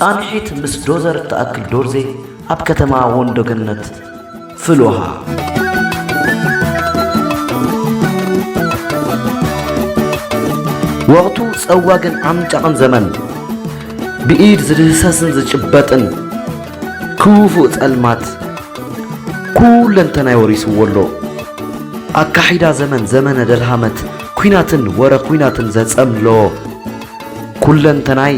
ጻንሒት ምስ ዶዘር እትኣክል ዶርዜ ኣብ ከተማ ወንዶ ገነት ፍልውሃ። ወቕቱ ጸዋግን ዓምጫቕን ዘመን፣ ብኢድ ዝድህሰስን ዝጭበጥን ክፉእ ጸልማት ኩለንተናይ ወሪስዎ ኣሎ። ኣካሒዳ ዘመን ዘመነ ደልሃመት፣ ኲናትን ወረ ኲናትን ዘጸምሎ ኩለንተናይ፣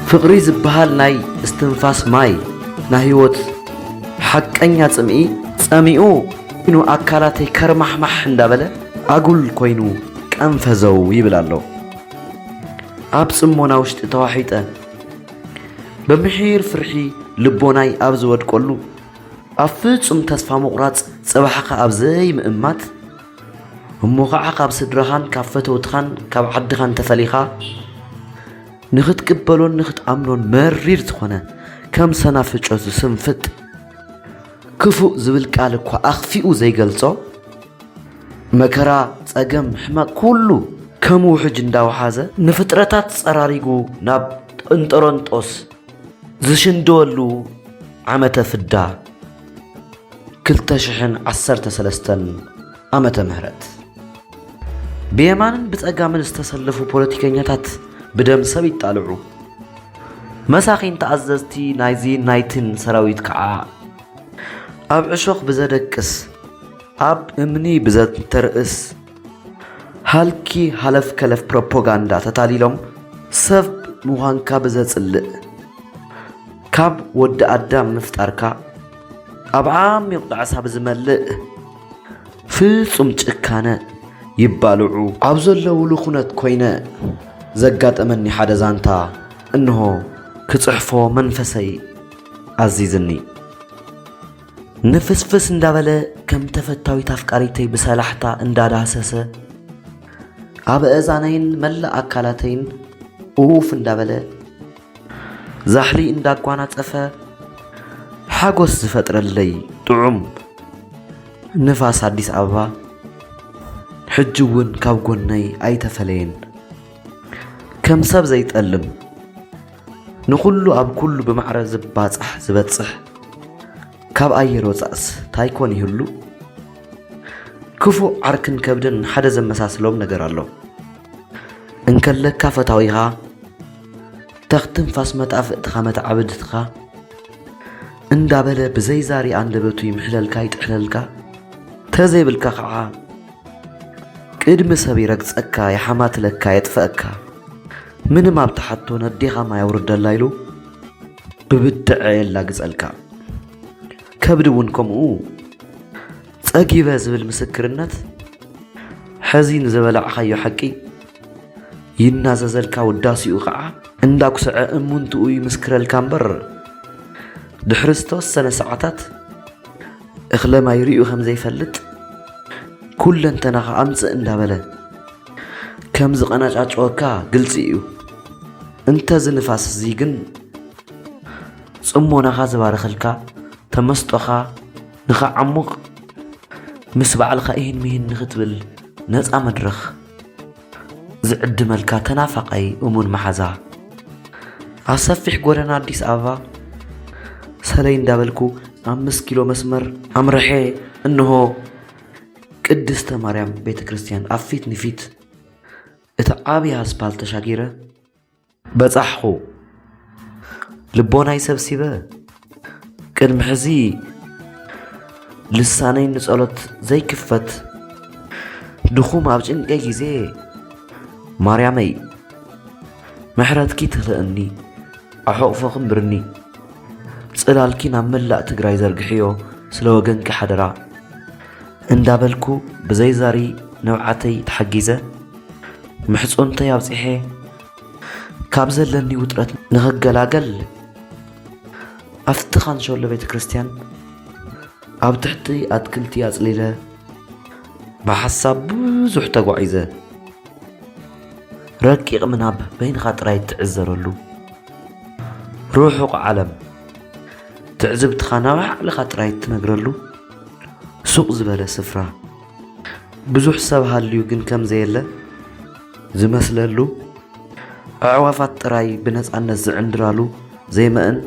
ፍቕሪ ዝበሃል ናይ እስትንፋስ ማይ፣ ናይ ህይወት ሓቀኛ ጽምኢ ጸሚኡ ኮይኑ ኣካላተይ ከርማሕማሕ እንዳበለ ኣጉል ኮይኑ ቀንፈዘው ይብል ኣሎ። ኣብ ጽሞና ውሽጢ ተዋሒጠ፣ ብምሒር ፍርሒ ልቦናይ ኣብ ዝወድቀሉ፣ ኣብ ፍጹም ተስፋ ምቑራጽ፣ ጽባሕኻ ኣብ ዘይምእማት፣ እሞ ኸዓ ካብ ስድራኻን ካብ ፈተውትኻን ካብ ዓድኻን ተፈሊኻ፣ ንኽትቅበሎን ንኽትኣምኖን መሪር ዝኾነ፣ ከም ሰናፍጮ ዝስንፍጥ፣ ክፉእ ዝብል ቃል እኳ ኣኽፊኡ ዘይገልጾ፣ መከራ፣ ጸገም፣ ሕማቕ ኩሉ ከም ውሕጅ እንዳወሓዘ፣ ንፍጥረታት ጸራሪጉ ናብ እንጠሮንጦስ ዝሽንደወሉ ዓመተ ፍዳ፣ ክልተ ሽሕን ዓሰርተ ሰለስተን ዓመተ ምህረት። ብየማንን ብጸጋምን ዝተሰለፉ ፖለቲከኛታት ብደም ሰብ ይጣልዑ። መሳኺን ተኣዘዝቲ ናይዚ ናይትን ሰራዊት ከዓ ኣብ ዕሾኽ ብዘደቅስ፣ ኣብ እምኒ ብዘተርእስ፣ ሃልኪ ሃለፍ ከለፍ ፕሮፓጋንዳ ተታሊሎም፣ ሰብ ምዃንካ ብዘጽልእ፣ ካብ ወዲ ኣዳም ምፍጣርካ ኣብ ዓሚቕ ጣዕሳ ብዝመልእ ፍጹም ጭካነ ይባልዑ ኣብ ዘለውሉ ኩነት ኮይነ፣ ዘጋጠመኒ ሓደ ዛንታ እንሆ ክጽሕፎ መንፈሰይ ኣዚዝኒ። ንፍስፍስ እንዳበለ ከም ተፈታዊት ኣፍቃሪተይ ብሰላሕታ እንዳዳህሰሰ፣ ኣብ ኣእዛነይን መላእ ኣካላተይን ኡፍ እንዳበለ፣ ዛሕሊ እንዳጓናጸፈ፣ ሓጎስ ዝፈጥረለይ ጥዑም ንፋስ ኣዲስ ኣበባ፣ ሕጂ እውን ካብ ጎነይ ኣይተፈለየን። ከም ሰብ ዘይጠልም፣ ንኹሉ ኣብ ኩሉ ብማዕረ ዝባጻሕ ዝበጽሕ፣ ካብ ኣየር ወጻእስ ታይ ኮን ይህሉ? ክፉእ ዓርክን ከብድን ሓደ ዘመሳስሎም ነገር ኣሎ። እንከለካ ፈታዊኻ፣ ተኽትንፋስ መጣፍእትኻ መተዓብድትኻ እንዳበለ ብዘይዛሪ ኣንደበቱ ይምሕለልካ ይጥሕለልካ፣ ተዘይብልካ ኸዓ ቅድሚ ሰብ ይረግጸካ፣ ይሓማትለካ፣ የጥፈእካ። ምንም ኣብ ትሓቶ ነዴኻ ማይ ኣውርደላ ኢሉ ብብድዐ የላግጸልካ። ከብዲ እውን ከምኡ ጸጊበ ዝብል ምስክርነት፣ ሕዚ ንዝበላዕኻዮ ሓቂ ይናዘዘልካ፣ ውዳሴኡ ኸዓ እንዳኩስዐ እሙንትኡ ይምስክረልካ እምበር፣ ድሕሪ ዝተወሰነ ሰዓታት እኽለ ማይ ርእዩ ከም ዘይፈልጥ፣ ኩለንተናኻ ኣምጽእ እንዳበለ ከም ዝቐናጫጭወካ ግልጺ እዩ። እንተዚ ንፋስ እዚ ግን ጽሞናኻ ዝባርኸልካ፣ ተመስጦኻ ንኸዓሙቕ፣ ምስ ባዕልኻ ኢሂን ሚሂን ንኽትብል ነጻ መድረኽ ዝዕድመልካ ተናፋቓይ እሙን መሓዛ፣ ኣብ ሰፊሕ ጎደና ኣዲስ ኣበባ ሰለይ እንዳበልኩ ኣምስት ኪሎ መስመር ኣምርሐ። እንሆ ቅድስተ ማርያም ቤተ ክርስቲያን ኣብ ፊት ንፊት እቲ ዓብዪ ኣስፓልት ተሻጊረ በጻሕኹ። ልቦናይ ሰብሲበ፣ ቅድሚ ሕዚ ልሳነይ ንጸሎት ዘይክፈት፣ ድኹም ኣብ ጭንቀይ ግዜ፣ ማርያመይ፣ ምሕረትኪ ትኽልእኒ፣ ኣሕቑፎ ክምብርኒ፣ ጽላልኪ ናብ መላእ ትግራይ ዘርግሕዮ፣ ስለ ወገንኪ ሓደራ እንዳበልኩ፣ ብዘይዛሪ ንብዓተይ ተሓጊዘ፣ ምሕጹንተይ ኣብጺሐ፣ ካብ ዘለኒ ውጥረት ንኽገላገል፣ ኣብቲ ካንሸሎ ቤተ ክርስቲያን ኣብ ትሕቲ ኣትክልቲ ኣጽሊለ ብሓሳብ ብዙሕ ተጓዒዘ። ረቂቕ ምናብ በይንኻ ጥራይ እትዕዘረሉ፣ ርሑቕ ዓለም ትዕዝብትኻ ናባዕልኻ ጥራይ እትነግረሉ ሱቕ ዝበለ ስፍራ፣ ብዙሕ ሰብ ሃልዩ ግን ከም ዘየለ ዝመስለሉ፣ ኣዕዋፋት ጥራይ ብነጻነት ዝዕንድራሉ ዜመአን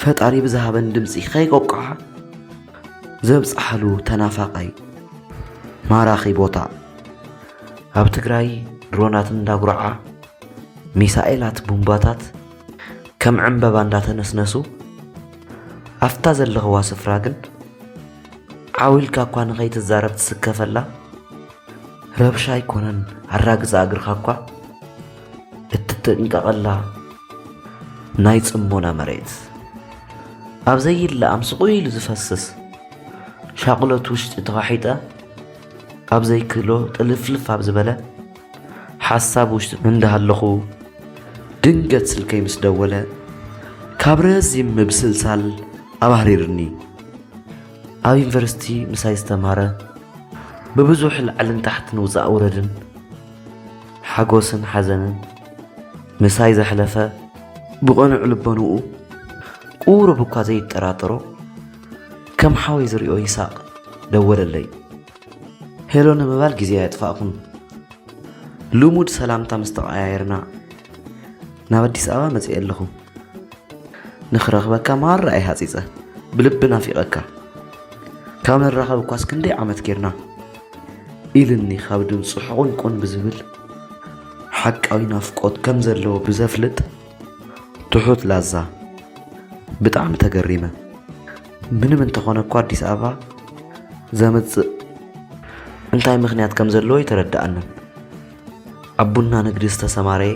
ፈጣሪ ብዝሃበን ድምፂ ከይቆቋዓ ዘብፅሓሉ ተናፋቃይ ማራኺ ቦታ። ኣብ ትግራይ ድሮናት እንዳጉርዓ፣ ሚሳኤላት ቡምባታት ከም ዕምበባ እንዳተነስነሱ፣ ኣብታ ዘለኽዋ ስፍራ ግን ዓው ኢልካ እኳ ንኸይትዛረብ ትስከፈላ፣ ረብሻ ኣይኮነን ኣራግፃ እግርኻ እኳ እትጥንቀቐላ ናይ ጽሞና መሬት። ኣብ ዘይለኣም ስቑ ኢሉ ዝፈስስ ሻቕሎት ውሽጢ ተዋሒጠ፣ ኣብ ዘይክእሎ ጥልፍልፍ ኣብ ዝበለ ሓሳብ ውሽጢ እንዳሃለኹ፣ ድንገት ስልከይ ምስ ደወለ፣ ካብ ረዚን ምብስልሳል ኣባህሪርኒ። ኣብ ዩኒቨርሲቲ ምሳይ ዝተማረ፣ ብብዙሕ ላዕልን ታሕትን ውፃእ ውረድን ሓጎስን ሓዘንን ምሳይ ዘሕለፈ፣ ብቐኑዕ ልቦንኡ ቁሩብ እኳ ዘይጠራጠሮ፣ ከም ሓወይ ዝሪኦ ይሳቕ ደወለለይ። ሄሎ ንምባል ግዜ ኣየጥፋእኹን። ልሙድ ሰላምታ ምስ ተቐያየርና፣ ናብ ኣዲስ ኣበባ መጺኤ ኣለኹ። ንኽረኽበካ ማራ እየ ሃጺጸ፣ ብልቢ ናፊቐካ። ካብ ንራኸብ እኳስ ክንደይ ዓመት ጌርና፣ ኢልኒ ካብ ድምፁ ሕቑንቁን ብዝብል ሓቃዊ ናፍቆት ከም ዘለዎ ብዘፍልጥ ትሑት ላዛ። ብጣዕሚ ተገሪመ። ምንም እንተኾነ እኳ ኣዲስ ኣበባ ዘምጽእ እንታይ ምኽንያት ከም ዘለዎ ኣይተረድኣንን። ኣብ ቡና ንግዲ ዝተሰማረየ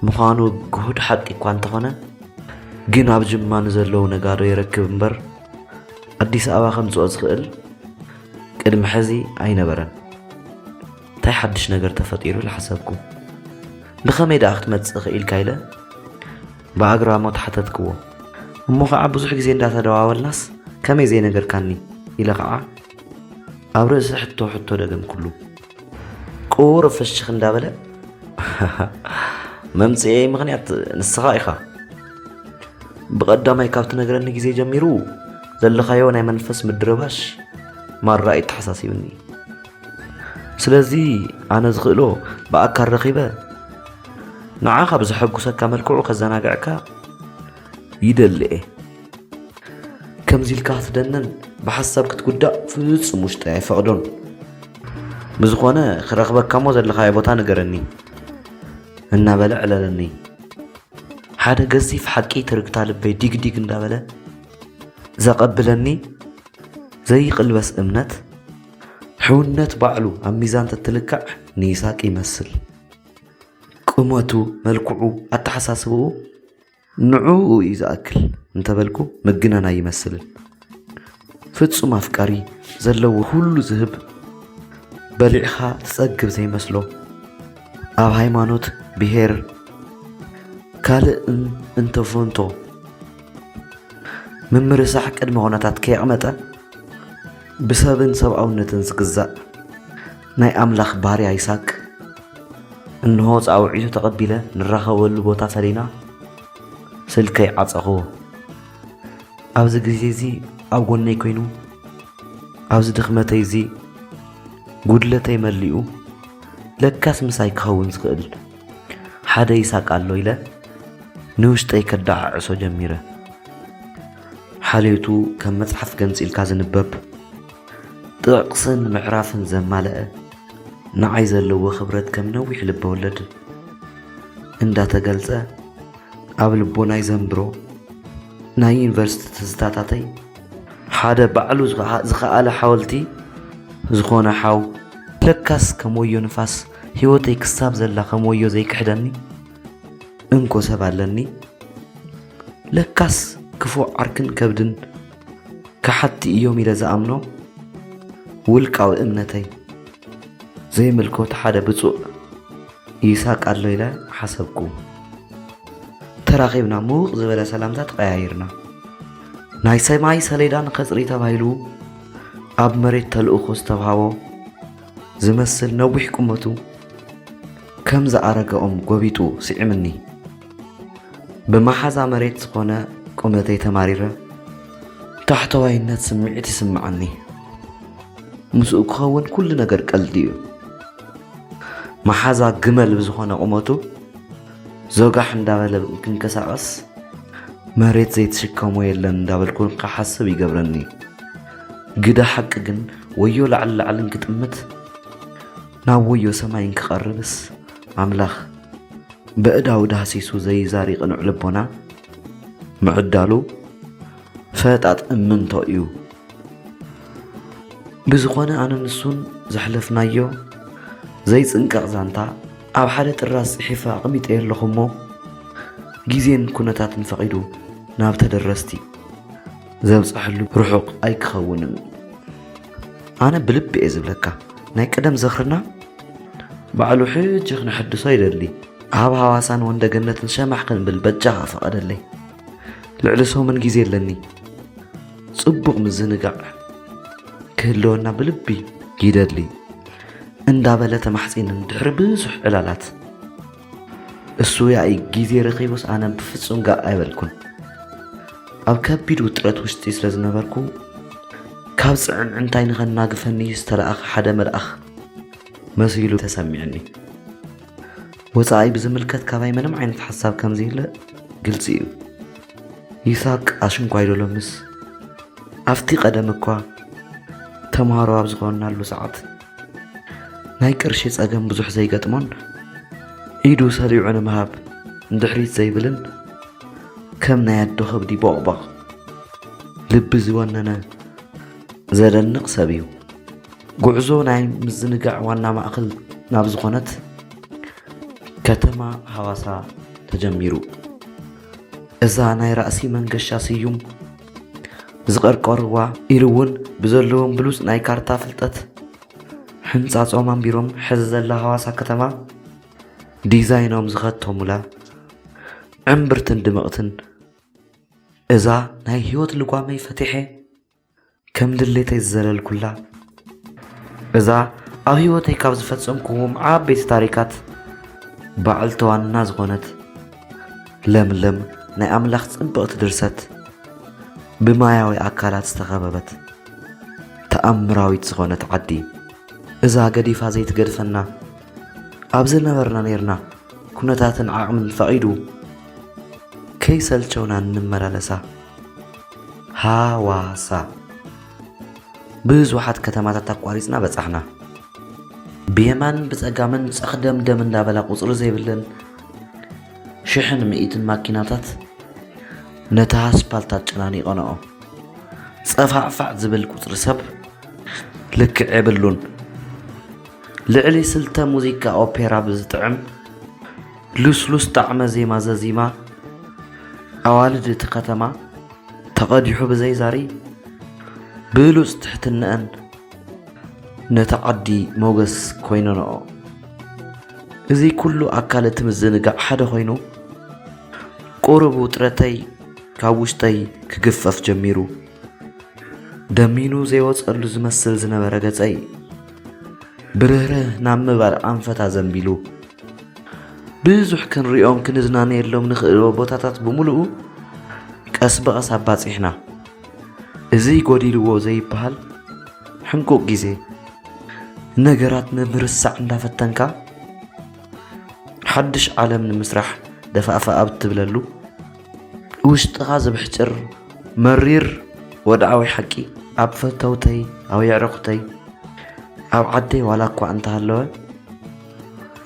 ምዃኑ ግሁድ ሓቂ እኳ እንተኾነ፣ ግን ኣብ ጅማ ንዘለዉ ነጋዶ የረክብ እምበር ኣዲስ ኣበባ ከምጽኦ ዝኽእል ቅድሚ ሕዚ ኣይነበረን። እንታይ ሓድሽ ነገር ተፈጢሩ ኢለ ሓሰብኩ። ብኸመይ ደኣ ክትመጽእ ኽኢልካ ኢለ ብኣግራሞት ሓተትክዎ። እሞ ኸዓ ብዙሕ ግዜ እንዳተደዋወልናስ ከመይ ዘይነገርካኒ? ኢለ ኸዓ ኣብ ርእሲ ሕቶ ሕቶ ደገምኩሉ። ቁሩብ ፍሽኽ እንዳበለ፣ መምጽኤይ ምኽንያት ንስኻ ኢኻ። ብቐዳማይ ካብ ትነግረኒ ግዜ ጀሚሩ ዘለኻዮ ናይ መንፈስ ምድርባሽ ማራ እዩ ተሓሳሲብኒ። ስለዚ ኣነ ዝኽእሎ ብኣካል ረኺበ ንዓኻ ብዘሐጉሰካ መልክዑ ከዘናግዐካ ይደሊ እየ። ከምዚ ኢልካ ክትደነን ብሓሳብ ክትጉዳእ ፍጹም ውሽጠይ ኣይፈቕዶን። ብዝኾነ ክረኽበካ እሞ ዘለኻዮ ቦታ ንገረኒ እናበለ ዕለለኒ። ሓደ ገዚፍ ሓቂ ትርግታ ልበይ ዲግዲግ እንዳበለ ዘቐብለኒ ዘይቕልበስ እምነት፣ ሕውነት ባዕሉ ኣብ ሚዛን ተትልካዕ ንይስሃቅ ይመስል። ቁመቱ፣ መልክዑ፣ ኣተሓሳስብኡ ንዕኡ እዩ ዝኣክል እንተበልኩ ምግናን ኣይመስልን። ፍጹም ኣፍቃሪ፣ ዘለዎ ኩሉ ዝህብ፣ በሊዕኻ ትጸግብ ዘይመስሎ፣ ኣብ ሃይማኖት፣ ብሄር፣ ካልእን እንተፈንቶ ምምርሳሕ ቅድመ ኩነታት ከየቕመጠ፣ ብሰብን ሰብኣውነትን ዝግዛእ ናይ ኣምላኽ ባርያ ይስሃቅ፣ እንሆ ጻውዒቱ ተቐቢለ ንራኸበሉ ቦታ ፈሊና ስልከይ ዓጸኽዎ። ኣብዚ ግዜ እዚ ኣብ ጎነይ ኮይኑ፣ ኣብዚ ድኽመተይ እዚ፣ ጉድለተይ መሊኡ፣ ለካስ ምሳይ ክኸውን ዝኽእል ሓደ ይስሃቅ ኣሎ ኢለ ንውሽጠይ ከደዓዕሶ ጀሚረ። ሓልዮቱ ከም መጽሓፍ ገንጺልካ ዝንበብ፣ ጥቕስን ምዕራፍን ዘማልአ፣ ንዓይ ዘለዎ ክብረት ከም ነዊሕ ልበወለድ እንዳተገልጸ ኣብ ልቦናይ ዘንብሮ ናይ ዩኒቨርሲቲ ትዝታታተይ ሓደ ባዕሉ ዝኸኣ-፣ ዝኸኣለ ሓወልቲ ዝኾነ ሓው፣ ለካስ ከም ወዮ ንፋስ ህይወተይ ክሳብ ዘላ ከም ወዮ ዘይክሕደኒ እንኮ ሰብ ኣለኒ። ለካስ ክፉእ ዓርክን ከብድን ከሓድቲ እዮም ኢለ ዝኣምኖ ውልቃዊ እምነተይ ዘይምልከት ሓደ ብፁዕ ይስሃቅ ኣሎ ኢለ ሓሰብኩ። ተራኺብና፣ ምዉቕ ዝበለ ሰላምታ ተቐያይርና። ናይ ሰማይ ሰሌዳ ንኸጽሪ ተባሂሉ ኣብ መሬት ተልእኾ ዝተውሃቦ ዝመስል ነዊሕ ቁመቱ ከም ዝኣረገ ኦም ጎቢጡ ስዒምኒ። ብመሓዛ መሬት ዝኾነ ቁመተይ ተማሪረ፣ ታሕተዋይነት ስምዒት ይስምዓኒ። ምስኡ ክኸውን ኩሉ ነገር ቀልዲ እዩ። መሓዛ ግመል ብዝኾነ ቁመቱ ዞጋሕ እንዳበለ ክንቀሳቐስ፣ መሬት ዘይትሽከሞ የለን እንዳበልኩ ክሓስብ ይገብረኒ። ግደ ሓቂ ግን፣ ወዮ ላዕሊ ላዕልን ክጥምት፣ ናብ ወዮ ሰማይን ክቐርብስ፣ ኣምላኽ ብእዳው ዳህሲሱ ዘይዛሪ ቅኑዕ ልቦና ምዕዳሉ ፈጣጥ እምንቶ እዩ። ብዝኾነ፣ ኣነ ንሱን ዘሕለፍናዮ ዘይጽንቀቕ ዛንታ ኣብ ሓደ ጥራዝ ጽሒፈ ኣቕሚጠዮ ኣለኹ እሞ፣ ግዜን ኩነታትን ፈቒዱ ናብ ተደረስቲ ዘብጽሐሉ ርሑቕ ኣይክኸውንን። ኣነ ብልቢ እየ ዝብለካ፣ ናይ ቀደም ዝኽርና ባዕሉ ሕጂ ክነሐድሶ ይደሊ። ኣብ ሃዋሳን ወንደገነትን ሸማሕ ክንብል በጃኻ ፍቐደለይ። ልዕሊ ሰሙን ግዜ ኣለኒ። ጽቡቕ ምዝንጋዕ ክህልወና ብልቢ ይደሊ፣ እንዳበለ ተማሕጺንን ድሕሪ ብዙሕ ዕላላት፣ እሱ ያኢ ግዜ ረኺቡስ ኣነ ብፍጹም ጋእ ኣይበልኩን። ኣብ ከቢድ ውጥረት ውሽጢ ስለ ዝነበርኩ፣ ካብ ጽዕንዕንታይ ንኸናግፈኒ ዝተላእኸ ሓደ መልኣኽ መሲሉ ተሰሚዕኒ። ወጻኢ ብዝምልከት ካባይ ምንም ዓይነት ሓሳብ ከም ዘይለ ግልጺ እዩ። ይስሃቅ ኣሽንኳይ ዶ ሎምስ? ኣብቲ ቀደም እኳ ተምሃሮ ኣብ ዝኾንናሉ ሰዓት፣ ናይ ቅርሺ ጸገም ብዙሕ ዘይገጥሞን፣ ኢዱ ሰሊዑ ንምሃብ እንድሕሪት ዘይብልን፣ ከም ናይ ኣዶ ከብዲ ቦቕባቕ ልቢ ዝወነነ ዘደንቕ ሰብ እዩ። ጉዕዞ ናይ ምዝንጋዕ ዋና ማእከል ናብ ዝኾነት ከተማ ሃዋሳ ተጀሚሩ። እዛ ናይ ራእሲ መንገሻ ስዩም ዝቐርቀርዋ፣ ኢሉ እውን ብዘለዎም ብሉጽ ናይ ካርታ ፍልጠት ሕንጻጾም ኣንቢሮም ሕዚ ዘላ ሃዋሳ ከተማ ዲዛይኖም ዝኸተሙላ ዕምብርትን ድምቕትን፣ እዛ ናይ ህይወት ልጓመይ ፈቲሐ ከም ድሌተይ ዝዘለልኩላ፣ እዛ ኣብ ህይወተይ ካብ ዝፈጸምኩዎም ዓበይቲ ታሪካት በዓልቲ ዋና ዝኾነት ለምለም ናይ ኣምላኽ ጽብቕቲ ድርሰት፣ ብማያዊ ኣካላት ዝተኸበበት ተኣምራዊት ዝኾነት ዓዲ፣ እዛ ገዲፋ ዘይትገድፈና፣ ኣብ ዝነበርና ኔርና፣ ኩነታትን ዓቕምን ፈቒዱ ከይሰልቸውና እንመላለሳ ሃዋሳ። ብዙሓት ከተማታት ኣቋሪጽና በጻሕና። ብየማንን ብጸጋምን ጸኽደምደም እንዳበላ ቁጽሪ ዘይብለን ሽሕን ሚእትን ማኪናታት ነታ ኣስፓልት ኣጨናኒቐንኦ። ጸፋዕፋዕ ዝብል ቁጽሪ ሰብ ልክዕ የብሉን። ልዕሊ ስልተ ሙዚቃ ኦፔራ ብዝጥዕም ልስሉስ ጣዕመ ዜማ ዘዚማ፣ ኣዋልድ እቲ ከተማ ተቐዲሑ ብዘይዛሪ ብሉጽ ትሕትነአን ነቲ ዓዲ ሞገስ ኮይነንኦ። እዚ ኩሉ ኣካል እቲ ምዝንጋዕ ሓደ ኮይኑ፣ ቁሩብ ውጥረተይ ካብ ውሽጠይ ክግፈፍ ጀሚሩ። ደሚኑ ዘይወጸሉ ዝመስል ዝነበረ ገጸይ ብርህርህ ናብ ምባል ኣንፈት ኣዘንቢሉ። ብዙሕ ክንሪኦም ክንዝናነየሎም ንኽእል ቦታታት ብምሉኡ ቀስ ብቐስ ኣባጺሕና። እዚ ጎዲልዎ ዘይበሃል ሕንቁቕ ግዜ፣ ነገራት ንምርሳዕ እንዳፈተንካ፣ ሓድሽ ዓለም ንምስራሕ ደፋእፋእ ኣብ እትብለሉ፣ ውሽጥኻ ዝብሕጭር መሪር ወድዓዊ ሓቂ፣ ኣብ ፈተውተይ፣ ኣብ የዕሩኽተይ፣ ኣብ ዓደይ ዋላ እኳ እንተሃለወ፣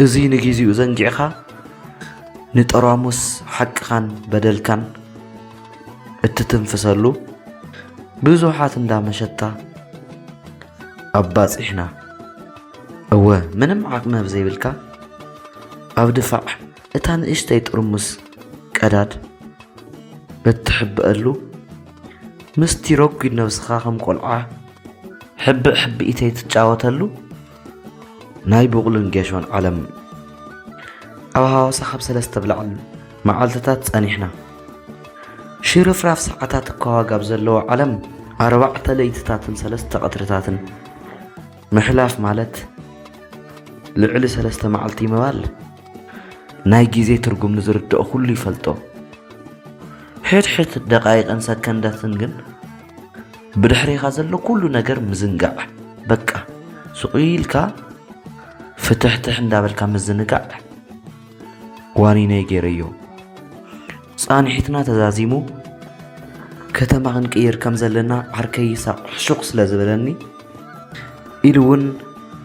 እዚ ንግዜኡ ዘንጊዕካ፣ ንጠራሙስ ሓቅኻን በደልካን እትትንፍሰሉ፣ ብዙሓት እንዳ መሸታ ኣባጺሕና። እወ፣ ምንም ዓቕሚ ኣብ ዘይብልካ፣ ኣብ ድፋዕ እታ ንእሽተይ ጥርሙስ ቀዳድ እትሕብአሉ፣ ምስቲ ረጒድ ነብስኻ ከም ቆልዓ ሕብእ ሕብኢተይ ትጫወተሉ፣ ናይ ቡቕልን ጌሾን ዓለም። ኣብ ሃዋሳ ካብ ሰለስተ ብላዕሊ መዓልትታት ጸኒሕና። ሽርፍራፍ ሰዓታት እኳ ዋጋ ኣብ ዘለዎ ዓለም፣ ኣርባዕተ ለይትታትን ሰለስተ ቀትርታትን ምሕላፍ ማለት፣ ልዕሊ ሰለስተ መዓልቲ ምባል፣ ናይ ግዜ ትርጉም ንዝርድኦ ኩሉ ይፈልጦ። ሕድሕድ ደቓይቕን ሰከንዳትን ግን፣ ብድሕሬኻ ዘሎ ኩሉ ነገር ምዝንጋዕ። በቃ፣ ስቕ ኢልካ ፍትሕትሕ እንዳበልካ ምዝንጋዕ። ዋኒነይ ገይረዮ። ጻንሒትና ተዛዚሙ፣ ከተማ ክንቅይር ከም ዘለና ዓርከይ ይሳቕ ሕሹኽ ስለ ዝበለኒ፣ ኢሉ እውን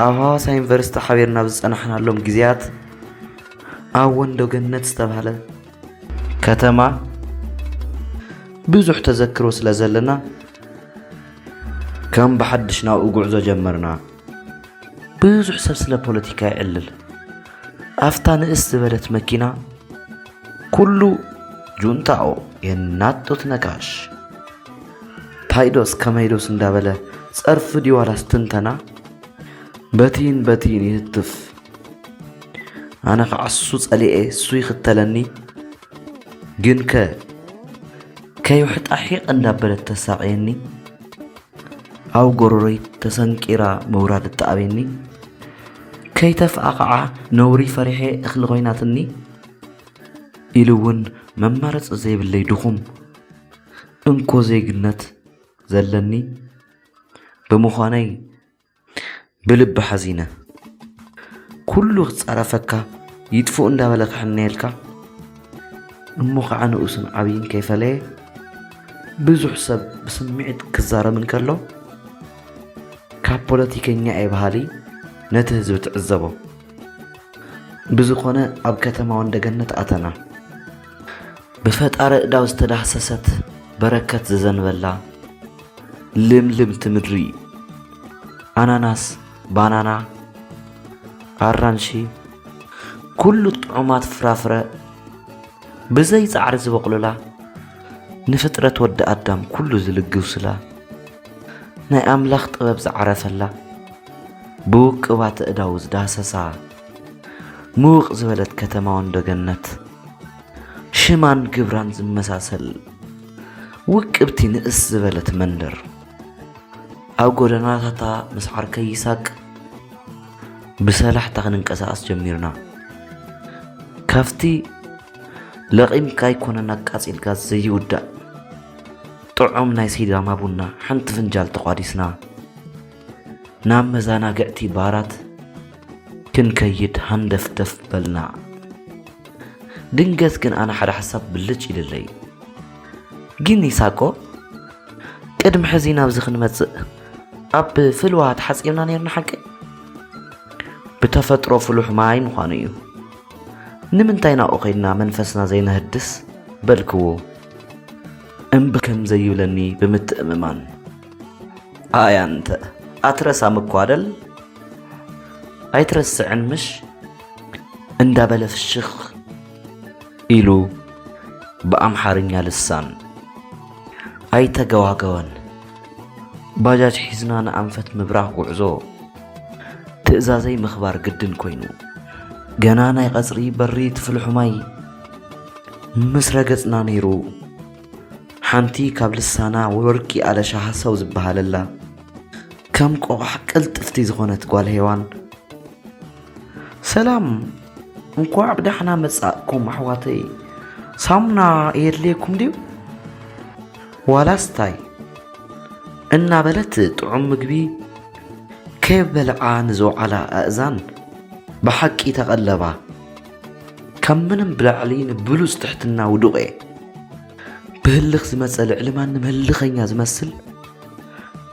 ኣብ ሃዋሳ ዩኒቨርሲቲ ሓቢርና ኣብ ዝጸናሕናሎም ግዜያት፣ ኣብ ወንዶ ገነት ዝተባህለ ከተማ ብዙሕ ተዘክሮ ስለ ዘለና፣ ከም ብሓድሽ ናብኡ ጉዕዞ ጀመርና። ብዙሕ ሰብ ስለ ፖለቲካ ይዕልል። ኣብታ ንእስ ዝበለት መኪና፣ ኩሉ ጁንታኦ የናጡት ነጋሽ፣ ታይዶስ ከመይዶስ እንዳበለ፣ ጸርፊ ድዩ ዋላስ ትንተና፣ በቲን በቲን ይህትፍ። ኣነ ከዓ እሱ ጸሊኤ እሱ ይኽተለኒ። ግንከ ከይውሕጣ ሒቕ እንዳበለት ተሳቕየኒ። ኣብ ጎረሮይ ተሰንቂራ ምውራድ እትኣብየኒ። ከይተፍኣ ከዓ ነውሪ ፈሪሐ እኽሊ ኮይናትኒ። ኢሉ እውን መማረፂ ዘይብለይ ድኹም እንኮ ዜግነት ዘለኒ ብምዃነይ ብልቢ ሓዚነ። ኩሉ ክጻረፈካ፣ ይጥፍኡ እንዳበለ ክሕነየልካ፣ እሞ ኸዓ ንኡስን ዓብይን ከይፈለየ፣ ብዙሕ ሰብ ብስምዒት ክዛረብ እንከሎ፣ ካብ ፖለቲከኛ እየ በሃሊ ነቲ ህዝቢ ትዕዘቦ። ብዝኾነ፣ ኣብ ከተማ ወንደገነት ኣተና። ብፈጣሪ እዳው ዝተዳህሰሰት፣ በረከት ዝዘንበላ ልምልምቲ ምድሪ፣ ኣናናስ፣ ባናና፣ ኣራንሺ፣ ኩሉ ጥዑማት ፍራፍረ ብዘይ ጻዕሪ ዝበቑሉላ፣ ንፍጥረት ወዲ ኣዳም ኩሉ ዝልግሱላ፣ ናይ ኣምላኽ ጥበብ ዝዓረፈላ፣ ብውቅባት እዳው ዝዳህሰሳ፣ ምውቕ ዝበለት ከተማ ወንዶ ገነት፣ ሽማን ግብራን ዝመሳሰል ውቅብቲ ንእስ ዝበለት መንደር። ኣብ ጎደናታታ ምስ ዓርከይ ይሳቅ ብሰላሕታ ክንንቀሳቐስ ጀሚርና። ካብቲ ለቒምካ ኣይኮነን ኣቃጺልካ ዘይውዳእ ጥዑም ናይ ሲዳማ ቡና ሓንቲ ፍንጃል ተቋዲስና፣ ናብ መዘናግዕቲ ባራት ክንከይድ ሃንደፍደፍ በልና። ድንገት ግን ኣነ ሓደ ሓሳብ ብልጭ ኢልለይ። ግን ይሳቆ፣ ቅድሚ ሕዚ ናብዚ ክንመጽእ ኣብ ፍልዋ ተሓጺብና ነይርና ሓቂ? ብተፈጥሮ ፍሉሕ ማይ ምዃኑ እዩ። ንምንታይ ናብኡ ኸይድና መንፈስና ዘይነህድስ? በልክዎ። እምቢ ከም ዘይብለኒ ብምትእምማን። ኣያ እንተ ኣትረሳ ምኳደል ኣይትረስዕን ምሽ? እንዳበለ ፍሽኽ ኢሉ ብኣምሓርኛ ልሳን ኣይተገዋገወን። ባጃጅ ሒዝና ንኣንፈት ምብራቕ ጉዕዞ ትእዛዘይ ምኽባር ግድን ኮይኑ። ገና ናይ ቐጽሪ በሪ ትፍልሑ ማይ ምስ ረገጽና ነይሩ፣ ሓንቲ ካብ ልሳና ወርቂ ኣለሻ ሃሰው ዝበሃለላ፣ ከም ቆቓሕ ቅልጥፍቲ ዝኾነት ጓል ሄዋን፣ "ሰላም፣ እንኳዕ ብዳሕና መጻእኩም ኣሕዋተይ። ሳሙና የድልየኩም ድዩ? ዋላስ ታይ?" እናበለት ጥዑም ምግቢ ከይበልዓ ንዝወዓላ ኣእዛን ብሓቂ ተቐለባ። ካብ ምንም ብላዕሊ ንብሉጽ ትሕትና ውዱቕ እየ። ብህልኽ ዝመጸ ልዕሊ ማንም ህልኸኛ ዝመስል፣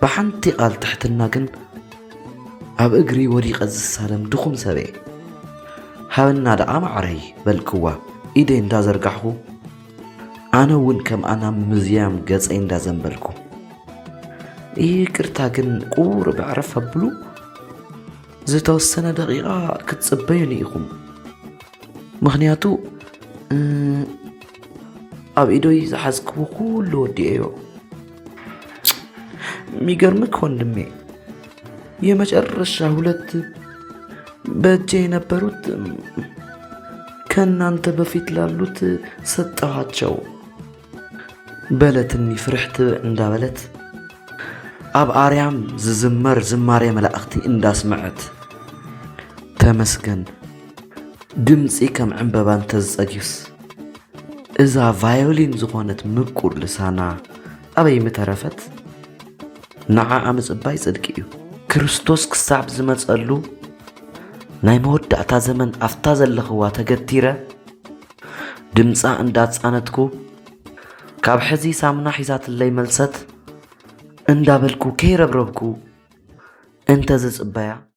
ብሓንቲ ቃል ትሕትና ግን ኣብ እግሪ ወዲቐ ዝሳለም ድኹም ሰብ እየ። ሃበና ደኣ ማዕረይ በልክዋ ኢደይ እንዳዘርጋሕኹ፣ ኣነ እውን ከምኣ ናብ ምዝያም ገጸይ እንዳዘንበልኩ። ይቅርታ ግን ቁሩብ ዕረፍ ኣብሉ፣ ዝተወሰነ ደቂቓ ክትጽበዩኒ ኢኹም። ምኽንያቱ፣ እ፣ ኣብ ኢዶይ ዝሓዝክዎ ኩሉ ወዲኤዮ። የሚገርምክ ወንድሜ፣ የመጨረሻ ሁለት በእጄ የነበሩት ከእናንተ በፊት ላሉት ሰጠኋቸው። በለትኒ ፍርሕቲ እንዳበለት ኣብ ኣርያም ዝዝመር ዝማሬ መላእኽቲ እንዳስመዐት፣ ተመስገን፣ ድምፂ ከም ዕምበባ እንተዝፀግዩስ፣ እዛ ቫዮሊን ዝኾነት ምቁር ልሳና ኣበይ ምተረፈት? ንዓኣ ምፅባይ ፅድቂ እዩ። ክርስቶስ ክሳብ ዝመፀሉ ናይ መወዳእታ ዘመን ኣብታ ዘለኽዋ ተገቲረ ድምጻ እንዳጻነትኩ፣ ካብ ሕዚ ሳምና ሒዛትለይ መልሰት እንዳበልኩ ከይረብረብኩ እንተ ዝጽበያ፣